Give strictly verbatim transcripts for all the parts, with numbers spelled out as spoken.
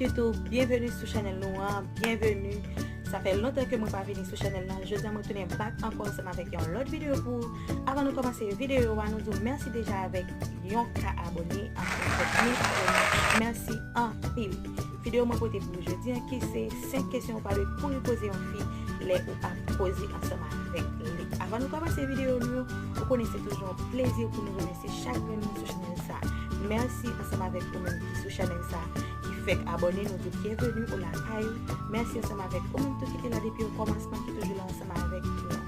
YouTube, byenveni sou chanèl nou an, byenveni. Sa fè lontan ke mwen pa vini sou chanèl lan. Jodi a mwen tounen back ankò ansanm avèk yon lòt videyo pou ou. Avan nou kòmanse videyo a, nou di w mèsi deja avèk yon ka abòne, anfin fèt mil abòne. Mèsi anpil. Videyo mwen pote pou ou jodi a ki se senk kesyon ou pa dwe kouri poze yon fi lè ou ap koze ansanm avèk li. Avan nou kòmanse videyo nou yo, ou konnen se toujou yon plezi pou nou remèsye chak grenn moun sou chanèl sa. Mèsi ansanm avèk ou menm ki sou chanèl sa, ki fèk abòne, nou di w byenveni ou lakay ou. Mèsi ansanm avèk ou menm tou ki te la depi okòmansman, ki toujou la ansanm avèk nou.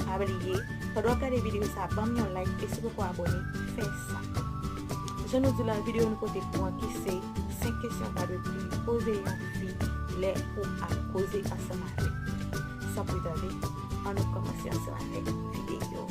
Pa bliye, pandan w ap gade videyo sa, ban m yon like e si w poko abòne, fè sa. Jan nou di lan videyo nou pote pou an ki se senk kesyon ou pa dwe kouri poze yon fi lè ou ap koze ansanm avèk li. San pli tande, ann nou kòmanse ansanm avèk videyo.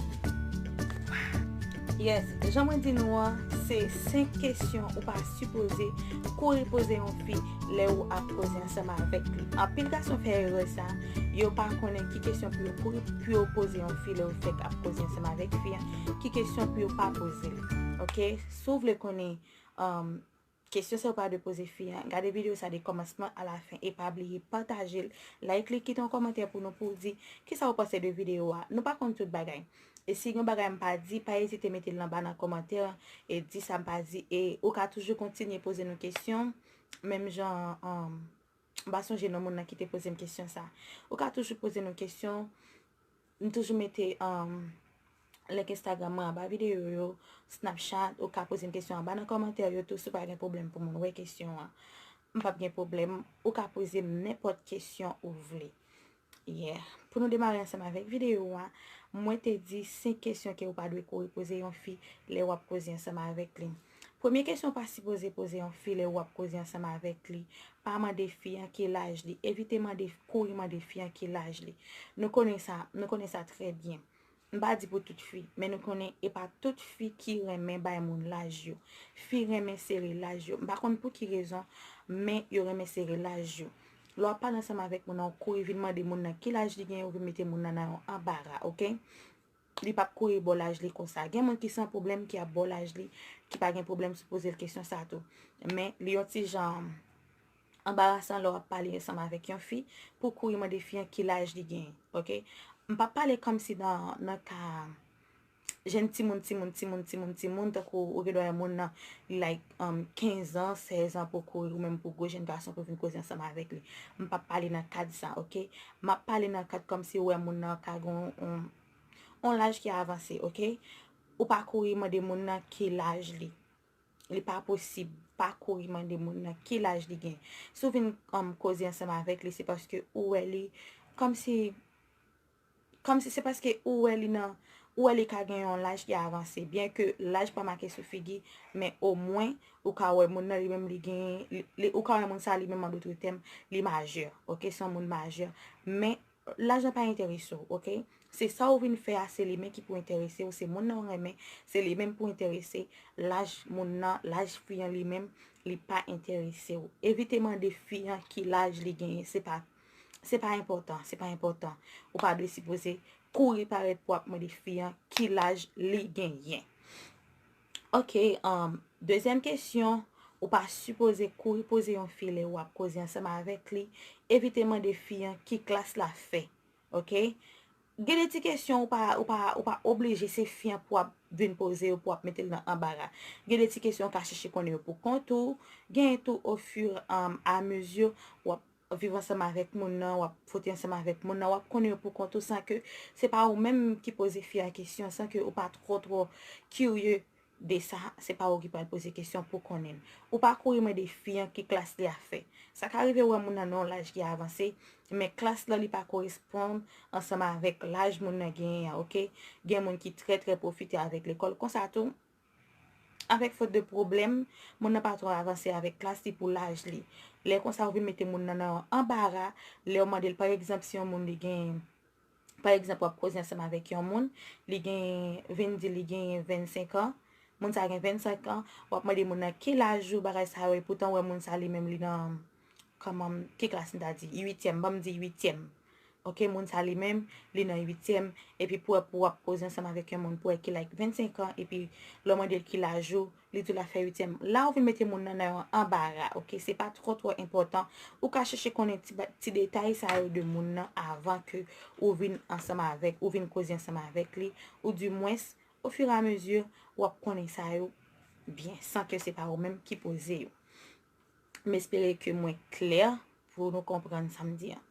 Yes, jan mwen di nou an, se senk kesyon ou pa sipoze kouri poze yon fi lè ou ap koze ansanm avèk li. Anpil gason fè erè sa, yo pa konnen ki kesyon pou yo kouri pou yo poze yon fi lè yo fèk ap koze ansanm avèk fi an, ki kesyon pou yo pa poze l. Oke? Si w vle konnen, um, kesyon sa yo pa dwe poze fi an, gade videyo sa de kòmansman a la fen e pa bliye pataje l, like li, kite yon kòmantè pou nou pou w di kisa w panse de videyo a. Nou pa konn tout bagay. E si gen bagay m pa di, pa ezite mete l anba nan kòmantè an e di sa m pa di. E ou ka toujou kontinye poze nou kesyon, menm jan, um, m pa sonje non moun nan ki te poze m kesyon sa. Ou ka toujou poze nou kesyon. M toujou mete, um, link Instagram mwen anba videyo yo, Snapchat, ou ka poze m kesyon anba nan kòmantè yo tou si w pa gen pwoblèm pou moun wè kesyon an. M p ap gen pwoblèm, ou ka poze m nenpòt kesyon ou vle. Yeah. Pou nou demare ansanm avèk videyo a, mwen te di senk kesyon ke ou pa dwe kouri poze yon fi lè w ap koze ansanm avèk li. Premye kesyon ou pa sipoze poze yon fi lè w ap koze ansanm avèk li, pa mande fi an ki laj li. Evite mande, kouri mande fi an ki laj li. Nou konnen sa, nou konnen sa trè byen. M pa di pou tout fi, men nou konnen e pa tout fi ki renmen bay moun laj yo. Fi renmen sere laj yo. M pa konn pou ki rezon, men yo renmen sere laj yo. Lè w ap pale ansanm avèk moun nan, ou kouri vin mande moun nan ki laj li genyen, ou vin mete moun nan nan yon anbara, oke? Li p ap kouri ba w laj li konsa. Gen moun ki san pwoblèm, ki ap ba w laj li, ki pa gen pwoblèm si w poze l kesyon sa tou. Men li yon ti jan anbarasan lè w ap pale ansanm avèk yon fi pou w kouri mande fi an ki laj li genyen, oke? M p ap pale kòmsi nan, nan ka jèn timoun, timoun, timoun, timoun, timoun, tankou ou gen dwa wè moun nan, li like, um, kenz an, sèz an pou w kouri, ou menm pou gwo jèn gason pou w vin koze ansanm avèk li. M p ap pale nan kad sa, oke? M ap pale nan kad kòmsi ou wè moun nan ka gen yon, yon, yon laj ki avanse, oke? Ou pa kouri mande moun nan ki laj li. Li pa posib, pa kouri mande moun nan ki laj li gen. Si w vin, um, koze ansanm avèk li, se paske ou wè li kòmsi, kòmsi se paske ou wè li nan, ou wè li ka gen yon laj ki avanse. Byen ke laj pa make sou figi, men omwen ou ka wè moun nan li menm li gen, li, li, ou ka wè moun sa li menm an dòt tèm, li majè, oke, se yon moun majè. Men laj lan pa enterese w, oke? Se sa w vin fè a, se li menm ki pou enterese w, se moun nan w renmen, se li menm pou enterese. Laj moun nan, laj fi an li menm, li pa enterese w. Evite mande fi an ki laj li genyen, se pa, se pa enpòtan, se pa enpòtan. Ou pa dwe sipoze kouri parèt pou w ap mande fi an ki laj li genyen. Oke, um, dezyèm kesyon, ou pa sipoze kouri poze yon fi lè w ap koze ansanm avèk li. Evite mande fi an ki klas l ap fè, oke? Gen de ti kesyon ou pa, ou pa, ou pa oblije se fi an pou w ap vin poze yo, pou w ap mete l nan anbara. Gen de ti kesyon ou ka chèche konnen yo pou kont ou. Genyen tou, au fur et à mesure, w ap viv ansanm avèk moun nan, w ap fwote ansanm avèk moun nan, w ap konnen yo pou kont ou san ke se pa ou menm ki poze fi a kesyon, san ke ou pa twò, twò kirye de sa, se pa ou ki pral poze kesyon pou konnen l. Ou pa kouri mande fi an ki klas li ap fè. Sa ka rive ou wè moun nan nan yon laj ki avanse, men klas lan li pa koresponn ansanm avèk laj moun nan genyen an, oke? Gen moun ki trè, trè pwofite avèk lekòl. Konsa tou, avèk fòt de pwoblèm, moun nan pa twò avanse avèk klas li pou laj li. Lè konsa, ou vin mete moun nan nan yon anbara, lè w mande l, pa egzanp, si yon moun li gen, pa egzanp, w ap koze ansanm avèk yon moun, li gen, vin di li gen vennsenk an, moun sa gen vennsenk an, w ap mande moun nan ki laj ou, bagay sa yo, epoutan w wè moun sa li menm li nan, kòman, ki klas m ta di, uityèm, ban m di uityèm. Oke, moun sa li menm, li nan uityèm, epi pou wè, pou w ap koze ansanm avèk yon moun, pou wè ki like vennsenk an, epi lè w mande l ki laj ou, li di w l ap fè uityèm. La, ou vin mete moun nan nan yon anbara, oke? Se pa twò, twò enpòtan. Ou ka chèche konnen ti, ba- ti detay sa yo de moun nan avan ke ou vin ansanm avèk, ou vin koze ansanm avèk li, ou dimwens, ofiramezi, w ap konnen sa yo byen, san ke se pa ou menm ki poze yo. M espere ke mwen klè pou nou konprann sa m di an.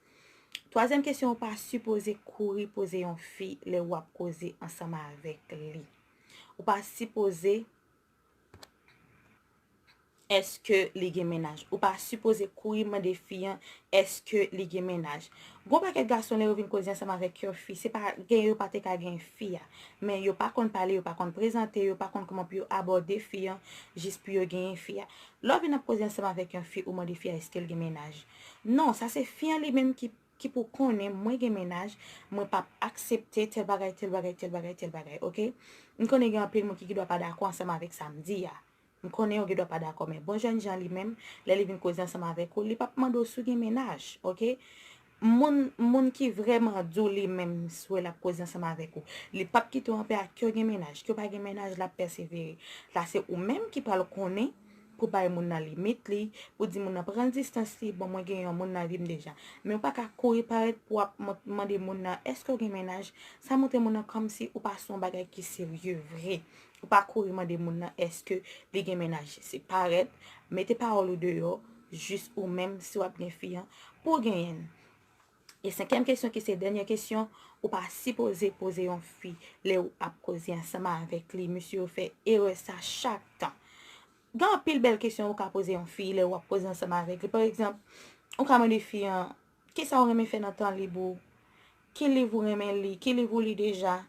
Twazyèm kesyon, ou pa sipoze kouri poze yon fi lè w ap koze ansanm avèk li. Ou pa sipoze èske li gen mennaj. Ou pa sipoze kouri mande fi an èske li gen mennaj. Gon pakèt gason, lè yo vin koze ansanm avèk yon fi, se pa gen yo pa te ka gen fi a. Men yo pa konn pale, yo pa konn prezante, yo pa konn kòman pou yo abòde fi an, jis pou yo genyen fi a. Lè w vin ap koze ansanm avèk yon fi, ou mande fi a èske l gen mennaj. Non, sa se fi an li menm ki, ki pou konnen, mwen gen mennaj, mwen p ap aksepte tèl bagay, tèl bagay, tèl bagay, tèl bagay, oke? M konnen gen anpil moun ki, ki dwa pa dakò ansanm avèk sa m di a. M konnen yo gen dwa pa dakò, men bon jènjan li menm, lè li vin koze ansanm avèk ou, li p ap mande w si w gen mennaj, oke? Moun, moun ki vrèman di w li menm, si w wè l ap koze ansanm avèk ou, li p ap kite w anpè a, ke w gen mennaj, ke w pa gen mennaj, l ap pèsevere. La, se ou menm ki pral konnen pou bay moun nan limit li, pou di moun nan pran distans li, bon, mwen gen yon moun nan vi m deja. Men w pa ka kouri parèt pou w ap man- mande moun nan, èske w gen mennaj? Sa montre moun nan kòmsi ou pa se yon bagay ki serye vre. Ou pa kouri mande moun nan èske li gen mennaj. Se parèt, mete pawòl ou deyò, jis ou menm, si w ap gen fi an, pou w genyen l. E senkyèm kesyon, ki se dènyè kesyon, ou pa sipoze poze yon fi lè w ap koze ansanm avèk li. Mesye yo fè erè sa chak tan. Gen anpil bèl kesyon ou ka poze yon fi lè w ap koze ansanm avèk li. Pa egzanp, ou ka mande fi an, kisa w renmen fè nan tan lib ou? Ki liv ou renmen li? Ki liv ou li deja?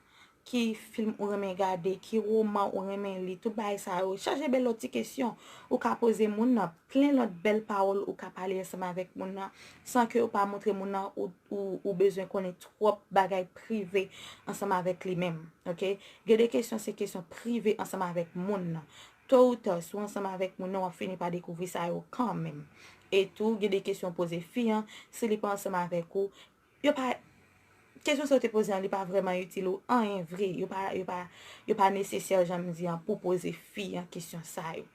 Ki fim ou renmen gade? Ki woman ou renmen li? Tout bagay sa yo. Chaje bèl lòt ti kesyon ou ka poze moun nan. Plen lòt bèl pawòl ou ka pale ansanm avèk moun nan, san ke ou pa montre moun nan ou, ou, ou bezwen konnen twòp bagay prive ansanm avèk li menm, oke? Gen de kesyon, se kesyon prive ansanm avèk moun nan. To ou ta, si w ansanm avèk moun nan, w ap fini pa dekouvri sa yo kanmenm. E tou, gen de kesyon poze fi an, si li pa ansanm avèk ou, yo pa, kesyon sa yo te poze an, li pa vrèman itil ou anyen vre. Yo pa, yo pa, yo pa nesesè, jan m di an, pou poze fi an kesyon sa yo.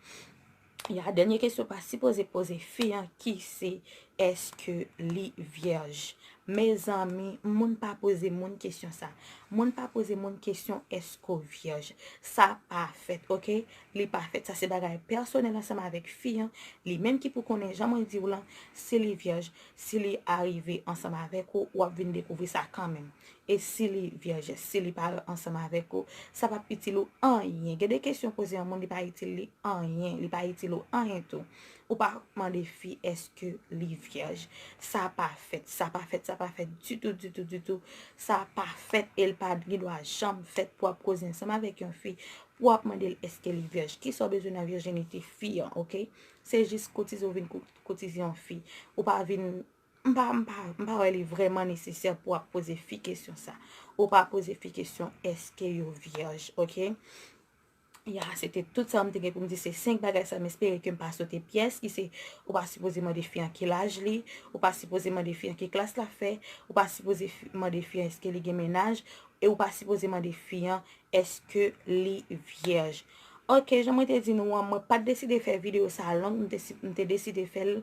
Ya, dènyè kesyon pa sipoze poze fi an, ki se, èske li vyèj? Mezanmi, moun pa poze moun kesyon sa. Moun pa poze moun kesyon, èske w vyèj? Sa pa fèt, oke? Li pa fèt. Sa se bagay pèsonèl ansanm avèk fi an. Li menm ki pou konnen, jan mwen di w lan, si li vyèj, si li arive ansanm avèk ou, w ap vin dekouvri sa kanmenm. E si li vyèj, si li pa ansanm avèk ou, sa p ap itil ou anyen. Gen de kesyon poze yon moun, li pa itil li anyen, li pa itil ou anyen tou. Ou pa mande fi èske li vyèj. Sa pa fèt, sa pa fèt, sa pa fèt ditou, ditou, ditou. Sa pa fèt e l pa gen dwa janm fèt pou w ap koze ansanm avèk yon fi, pou w ap mande l èske li vyèj. Kisa w bezwen nan vijinite fi an, oke? Se jis koutize w vin kou- koutize yon fi. Ou pa vin, m pa, m pa, m pa wè li vrèman nesesè pou w ap poze fi kesyon sa. Ou pa poze fi kesyon èske yo vyèj, oke? Ya, se te tout sa m te gen pou m di. Se senk bagay sa m espere ke m pa sote pyès, ki se, ou pa sipoze mande fi an ki laj li, ou pa sipoze mande fi an ki klas l ap fè, ou pa sipoze fi- mande fi an èske li gen mennaj, e ou pa sipoze mande fi an èske li vyèj. Oke, jan mwen te di nou an, mwen pa t deside fè videyo sa long, m te, si- m te deside fè l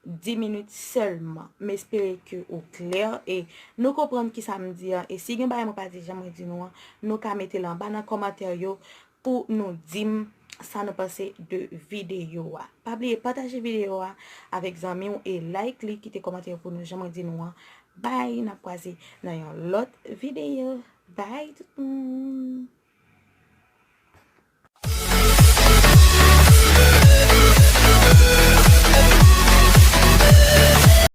dis minit sèlman. M espere ke ou klè e nou konprann kisa m di an. E si gen bagay mwen pa di jan mwen di nou an, nou ka mete l anba nan kòmantè yo pou nou di m sa nou panse de videyo a. Pa bliye pataje videyo a avèk zanmi w e like li, kite kòmantè pou nou jan mwen di nou an. Bye, n ap kwaze nan yon lòt videyo. Bye tout moun.